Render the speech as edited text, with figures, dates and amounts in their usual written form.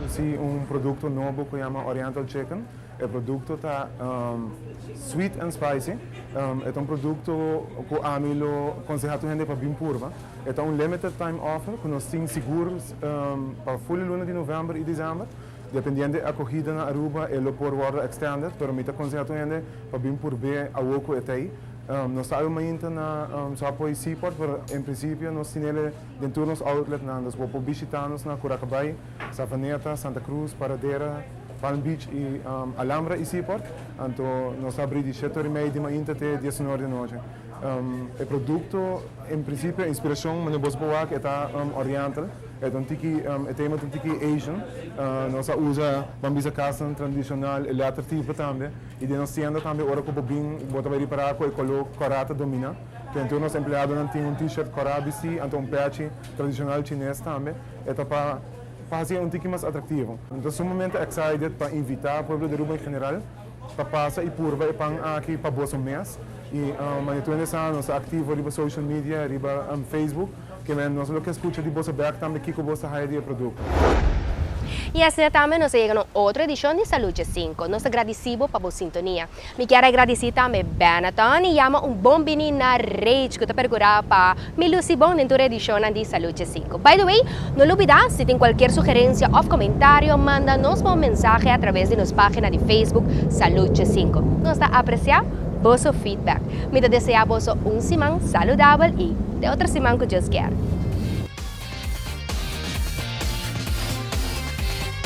introduci un producto nobo cu yama Oriental Chicken. E producto ta sweet and spicy. E ta un producto cu ami lo conseha tur hende pa bin purba. E ta un limited time offer cu nos tin sigur pa full luna di november y december. Dependiendo e acogida na Aruba, e lo por wordo extended, pero mi ta conseha tur hende pa bin purbe awo cu e t'ey. Nos ta mainta na Subway Seaport, pero en principio nos tin e den tur nos outlet nan. Dus bo por bishita nos na Curaca Bay, Savaneta, Santa Cruz, Paradera, Palm Beach y Alhambra y Seaport. Anto nos ta habri di 7:30 di mainta te 10 di anochi. E producto, en principio, inspiracion, manera bo por wak, ta oriental. E un tiki, e tema un tiki Asian. Nos a usa ban bisa cas tradicional, lettertype tambe. Y den nos tienda tambe, ora cu bin, bo ta bay ripara cu e color cora ta domina. Anto nos empleadonan tin un t-shirt cora bisti, anto un pechi tradicional Chines tambe. E ta pa haci un tiki mas atractivo. Anto, sumamente excited pa invita e pueblo di Aruba en general pa pasa y purba e pan aki pa bo mes. Y um, nos ta activo riba social media, riba Facebook, kiermen nos lo kier scucha di boso back tambe kico boso ta haya di e producto. Y asina tambe nos a yega na otro edicion di Salud 5. Nos ta gradici pa e sintonia. Mi kier gradici tambe Benetton y yama un bon bini na Rage, cu ta percura pa mi luci bon den edicion di Salud 5. By the way, no lubida, si tin cualkier sugerencia of comentario, manda nos un mensahe atraves di nos pagina di Facebook Salud 5. Nos ta aprecia boso feedback. Mi ta desea un siman saludabel y te otro siman cu Dios kier.